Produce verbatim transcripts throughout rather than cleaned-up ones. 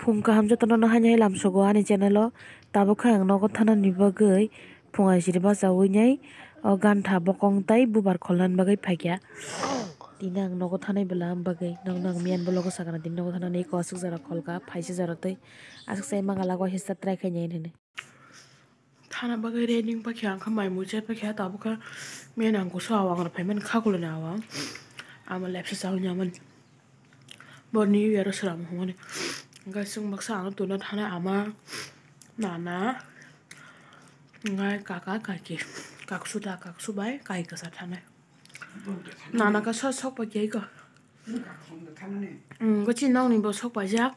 Phung kaham jotono no haino hai lamsogo ani channel o. Tabuk khe ang nogo thanani bagwi phung aisiri bachawi nai o gantha bokong tai bubar kholnani bagwi phaikha. Tini ang nogo thanai bwla am bagwi nokno ang miyani vlog o sakha na tini nogo thanani eko aswk jora kholkha phaisa jora tei aswk sai mangala waisa try khainai hinwi. Thana bagwi ready wngpakha, ang khe mai mui chaipaikha, tabukhe mena ang kusu awang rok phaimani khakuluni awang. Ama lepsa chawi nangmani. Bo New Year o swnam hwnmani. Hwnkhe chwng baksa ano twino thanai ama, nana, hwnkhe kaka, kaki, kaksu da, kaksu bai kai kwchar thanai. Nana khe so sok pai khe ko. Hmm, bo chini nokni bo sok paijak.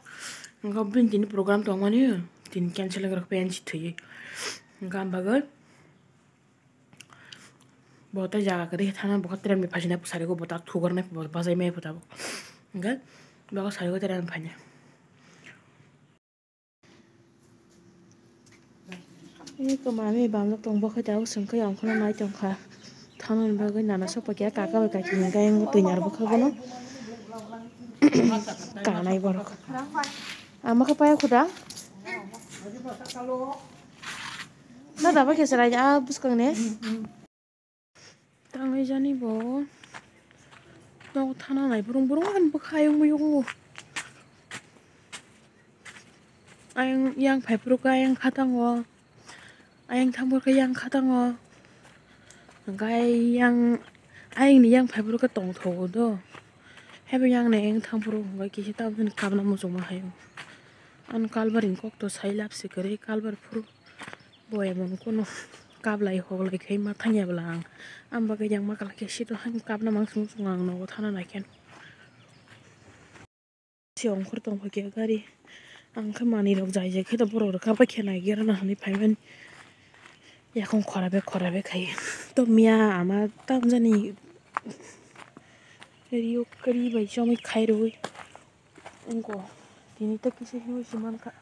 Hwnkhe bini tini program tongmani, tini cancel wngkha pensi thwiwi. Hwnkhe ang bagwi bo tei jaga kwrwi thana bo khe train bai phaisina bwsariko bo tak thugarnai bo bachai mai bo tabuk. Hwnkhe bo khe sariko train bai phainai. Eko mami bamlok tong bo khe tabuk chwng khe ongkhorna nai tongkha. Thanani bagwi nana sok paikha kaka bai kaki ni gayung twi nyar bwkha bono. Kanai borok. Ama khe paya khuda. Na daba khe chwrai a bwskang ni. Tangwi jani bo. Nogo thana nai burung burung ani bwkha ayung muyung o. Ayang yang phaiphuru khe ayang khatango. Ayang thangphuru khe yang khatango. Hwnkhe ayang ayang ni yang phaiphuru khe tongthogo do. Haibo yang ni ayang thangphuru hwnkhe kisa tabuk kabna muchungma hai o. Ani kalbar ni kok to sai lab se kwrwi kalbar phuru. Bo emon kono kablai hoklai khai ma thangya bwla ang. Ang bagwi yang ma kwlai khe sito han kabna mang sung sung ang nogo thana nai khe. Si ongkhor tong kha khe gari. Ang khe manwi rok jai jai khe to borok rok kabai khe nai gera na hinwi phai mani. Yakung khora be khora be khai. To miya ama tam jani rio kari bai chomwi khai rwi. Wngkha tini ta kisa hinwi se mankha.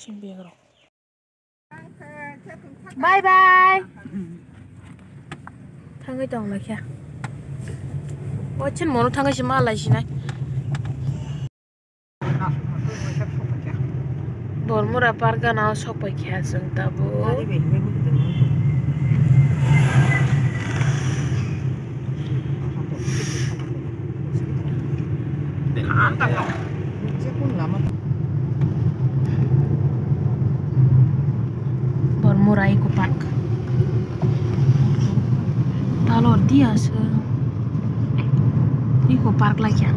Sini bag rok. Bye bye. Thangwi tong lai kha. O chin mono thangwi se ma lai sinai. Bormura park gana o sok pai kha chwng tabuk. Bormura Eco Park. Talor di aswk. Eco Park lai kha.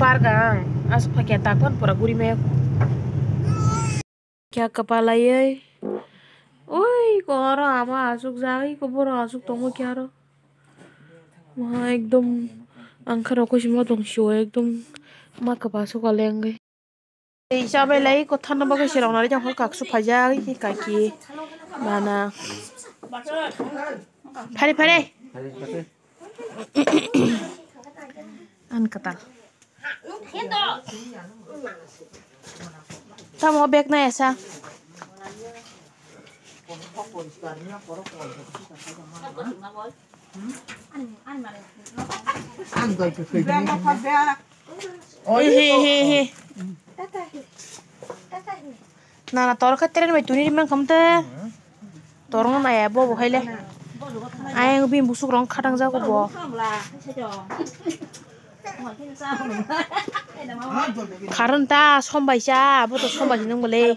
Park ang aswk phaikha takpan pura guri maya. Kya kapalaiwi. Oi, ko aro ama aswk jagwi ko borok aswk tongma kya aro. Ma ekdom ang khe rokosima tong sio ekdom ma kwpa aswk alengwi. Tei chabai lai ko thanda bagwi se rok nari jang kaksu phaijak kaki mana. Phare phare. An katal. Tamo bag na esa. Ang doi khe khe. He he he he. Nana tor khe train bai tuni rimang khamte. Torno naya bo bo khaile. Ayang bini busuk rong khatang jago bo. Kharun ta sombai cha, abo to sombai nung bole.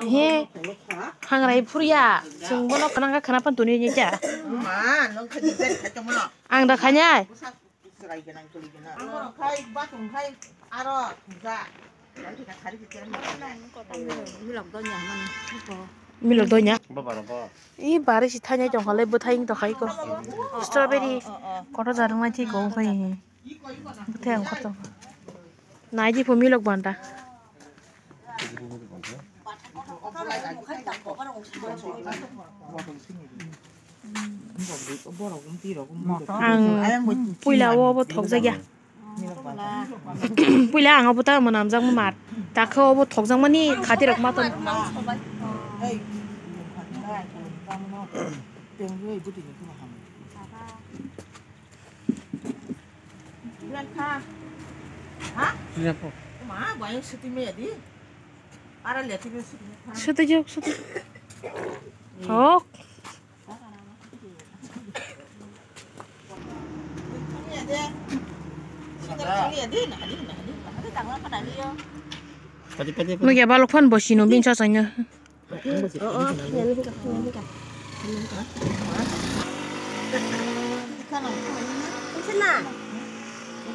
He, hangrai phurya, chwng bono khana khana pan tuni ni cha. Ang da khanya. Milok donya. I bari si thanya jong halai bwthai wng tongkha iko. Strawberry kotor jarwng nai thik wng phai. Bwthai ang kotor. Nai di phu milok banda. Ang puila o bo thokjakya. Puila ang obo ta mwnamjakma mar. Takhe obo thokjakmani khatirok ma ton. Sutijak, sutijak. Thok. Nugya balok phan bo sino bin sa sanya.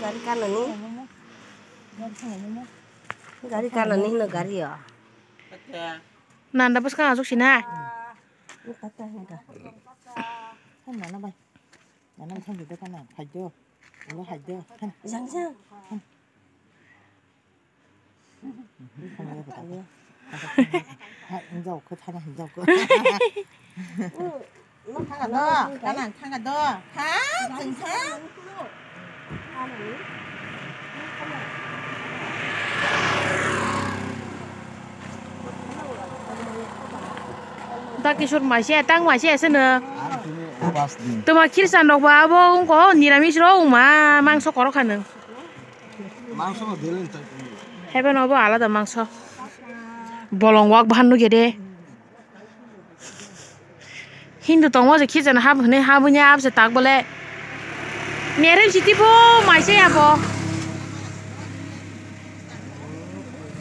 Gari kanani. Gari kanani hino gari o. Nanda bwskang aswk sina. Nana bai. Nana thang de kana. Hajjo. Ulo hajjo. Jang jang. Hinjau khe thana hinjau khe. Thanga do, kanang thanga do. Tha, chwng tha. Da Kishore mai se, tang mai se, se no. Tuma khirsan rok ba abo wngko niramis rok wngma mangso korok kha nw. Mangso no daily wng thai. Haiphano obo alada mangso. Bolong wak bahan nugya de. Hindu tongmo je khichano hap hwnwi habwini abse tak bole. Merem siti bo maise abo.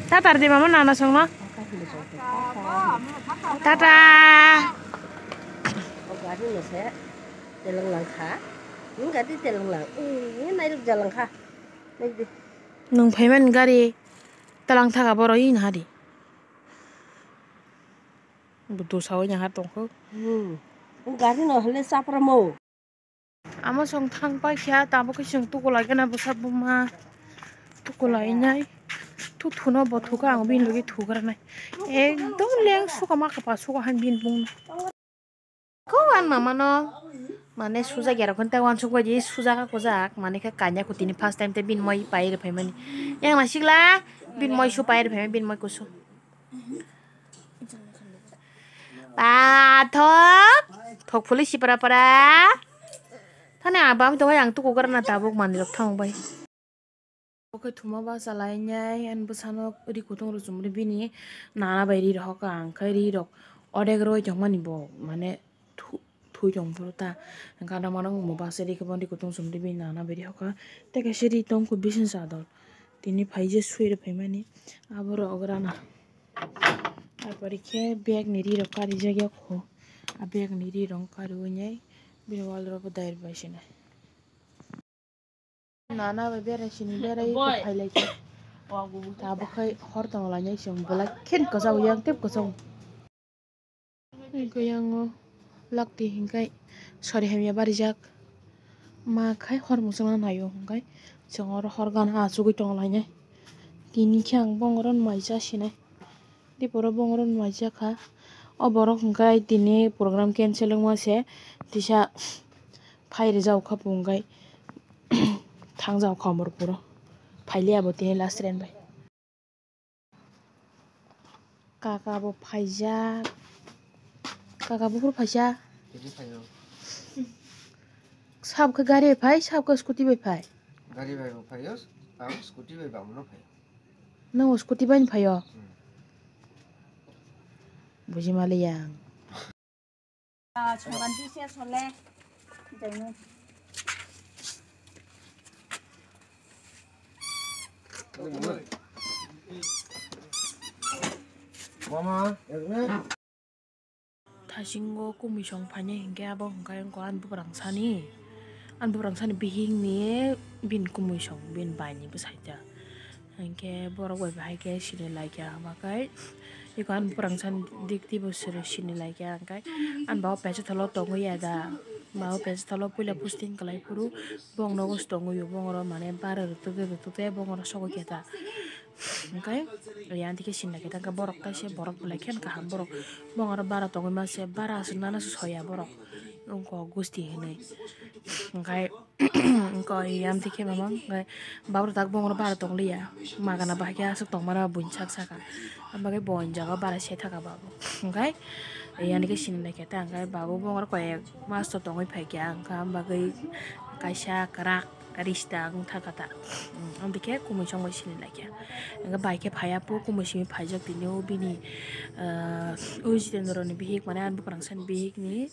Tatar de mama nana songno. Tata. O gari no se telong lang kha. Ni gari telong lang. Ni nairok jalang kha. Nwng phaimani gari talang thaka borok ino hari. Bo dosa o nahar tongkho. Hmm. Gari no hole chapramo. Amo song thang paikha, tabuk khe chwng tuku lai gana bwsa buma. Tuku lai nai. Thu thuno bo thuka ang bini logi thugra nai. Ekdom leng suka ma kapa suka han bini bung. Ko ang mama no mane sujak ya rok tei wansuk bai di sujak kujak mane khe kanya kutini first time tei bini moi pai rw phaimani yang nasikla bini moi su pai rw phaimani bini moi kusu pathok thok phuli sipra pra thani abam tongoi ang tuku gra na tabuk manwi rok thang bai. Bo khe thuma bachalainai, ani bwsano ri kutung rwchumri bini nana bai ri rohor kha, ang khe ri rok odek rwi tongmani bo, mane thu-, thui tong phuru ta, hwnkhe ano mano bo bachai ri khe bo ri kutung chumri bini nana bai ri rohor kha, tei kaisa ri tong kho bising sa dol, tini phai je sui rw phaimani, abo rw ograna, tarpore khe bag ni ri rok karijak ya kho, a bag ni ri rok kariwi nai bini wall rok bo dai rw bai se nai. Nana bai berai sini berai phailai khe. Tabuk khai hor tong lainai chwng belai khe kwchao yang tei kwchao. Hwnkhe yango lakti hinkhai sori hamya barijak. Ma khai hor muchungna naio hinkhai chwng oro hor gana achugwi tong lainai. Tini khe ang bongoro mai cha sinai. Tiporo bongoro mai cha kha. O borok hinkhai tini program cancel wngma se tisa phai rwjak kha bo hinkhai. Thang jao kha Amarpuro. Phailiya bo tini last train bai. Kaka bo phaijak. Kaka buphuru phaisa. Tini phaio. Sab khe gari bai phai, sab khe scooty bai phai. Gari bai bo phaio, ang scooty bai bangma no phaio. Nwng scooty bai phaio? Hmm. Buji maliya ang. Thasingo kumui song phainai hinkhe abo hinkhe wngkha ani buprang sani, ani buprang sani bihikni bini kumui song bini baini bwsai ta. Hinkhe borok bai bahai khe sini laikha, hwnba khe eko ani buprang sani dik twibo sini laikha, hinkhe ani baba pesathalo tongwi ya da, baba pesathalo puila posting kwlai phuru bong nogo se tongwi o, bongoro mane bara rwtwk tei rwtwk tei bongoro sogwi khe ta, hinkhe yang dikhe sini laikha ta, hinkhe borok taise borok belai kheno kaham borok bongoro bara tongwi ma se, bara aswk nana se soya borok. wngkha gusti hinwi. Hwnkhe wngkha yang twi khe mama hwnkhe babru tak bongor bara tong liya, magana bahai khe aswk tongmani buini sak saka. Ang bagwi bo jaga bara se thaka babu. Hwnkhe yani khe sini laikha ta, hwnkhe babu bongor koi ek mas to tongwi phaikha, hwnkha ang bagwi kaisa kwrak rista wng thaka ta. Ang dikhe kumui songbai sini laikha. Hwnkhe bai khe phaiya po kumui simi phaijak tini o bini, ah, o Jitendra ni bihik mane ani buphang sani bihik ni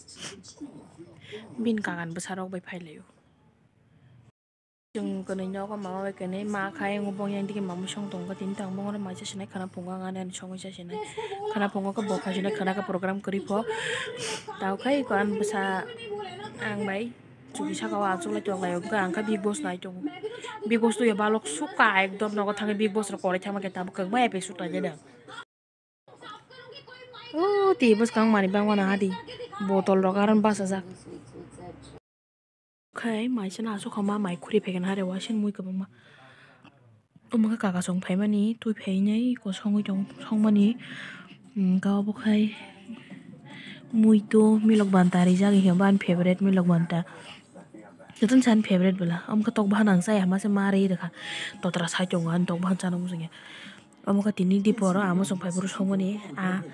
bini kagan bwsa rok bai phailaio. Chwng kwnwi nogo mama bai kwnwi ma khai wngwi bong yang digi mamung song tongkha tini tang bongor mai chasinai khana phungo ang ani songwi chasinai khana phungo khe bo khaisinai khana khe program kwrwi pho tao khai ko ani bwsa ang bai chuki saka o achuk lai tong lai o ang khe Bigg Boss nai tongo. Bigg Boss twi balok suka ekdom nogo thangwi Bigg Boss rok kwrwi thangma khe tabuk kwbangma episode nai jana. O twi bwskang manwi bangmano hadi botol rok aro bachajak. Khai maisano aswk hama mai khuri phaikha hare waising mui kwbangma. Omo khe kaka chwng phaimani twi phainai kosongwi tong songmani. Hwnkhe obo khai mui to milok banta rijak hinkhe bo ani favorite milok banta. Jotono se ani favorite bwla omo khe tok bahan ang chaya hama se ma rwi rwkha totra sai tongo ani tok bahan chana muchungya. Omo khe tini dipor o amo chwng phai phuru songmani ah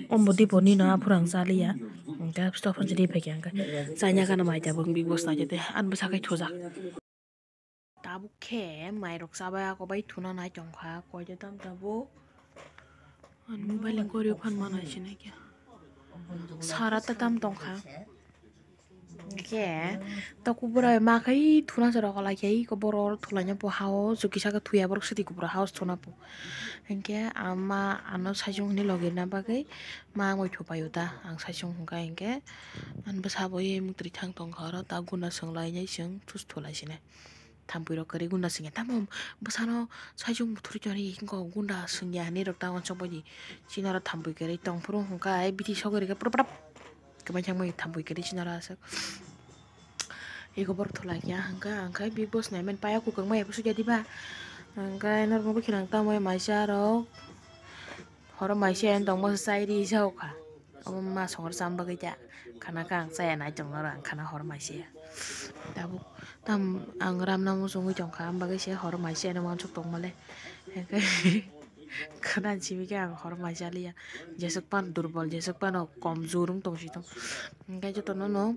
omo dipor nino aphuru ang chaliya hwnkhe stop phan chini phaikha hwnkhe chaya gana mai tabuk Bigg Boss naitete ani bwsa khai thujak. Tabuk khe mairok chabai ako bai thuna nai tongkha koito tam tabuk ani mobile ni gorio phan manai sinai khe sara ta tam tongkha. Hwnkhe tokubura ma khai thuna se rok lai khe iko borok oro thulaina po ha o chukisa khe thuya borok swtwi kubura ha o thuna po. Hwnkhe ama ano saichung hinwi logi rwna bagwi ma wngwi thupaio ta ang saichung hwnkha hinkhe ani bwsa bo ye mwtwrwi thang tongkha oro ta guna swng lainai chwng thus thulai sinai. Thampui rok kwrwi gunda swngya tamo bwsano saichung muthurwi tongri hinkhe gunda swngya hinwi rok ta uansuk baidi chini oro thampui kwrwi tongphuru hwnkha ai bithi sogwi rwkhe pura pura kwbai thangbai thampui kwrwi chini oro aswk eko borok thulai khe hwnkha ang khai Bigg Boss naimani paya kwkang ma episode ya diba hwnkhe norok bo kheno tamo maisa rok. Horo maise ani tongma se chai ri jago kha. Omo ma songor cham bagwi ta. Khana khe ang chaya nai tong naro ang khana hor maise. Tabuk tam ang ramna muchungwi tongkha, am bagwi se hor maise ani uansuk tongmale. Khana simi khe ang hor maise liya. Jeswk phano durbol, jeswk phano komjor wng tong si tong. Hwnkhe jotono no,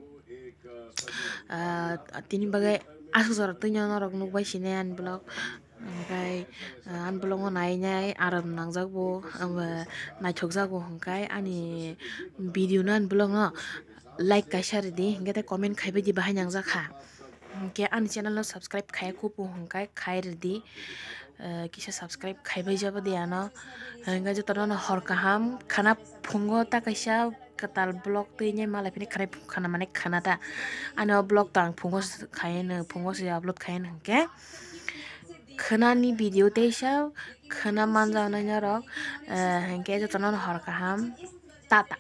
ah, tini bagwi aswk jora twino norok nukbai sini ani vlog. Hwnkhe, ah, ani vlog no nainai aram nangjak bo, abo naithokjak bo hwnkhe ani video no ani vlog no like kaisa ridi, hwnkhe tei comment khaibai di bahai nangjak kha. Hwnkhe ani channel no subscribe khaiya kupu hwnkhe khai ridi, ah, kisa subscribe khaibai jabo de ano. Hwnkhe jotono no hor kaham khana phungo ta kaisa kwtal vlog twi nai malai phini khana, khana mane khana ta. Ani o vlog to ang phungo se khai no, phungo se upload khai no hwnkhe. Khwnani video teisa khwna manjaknai norok, eh, hinkhe jotono hor kaham, tata.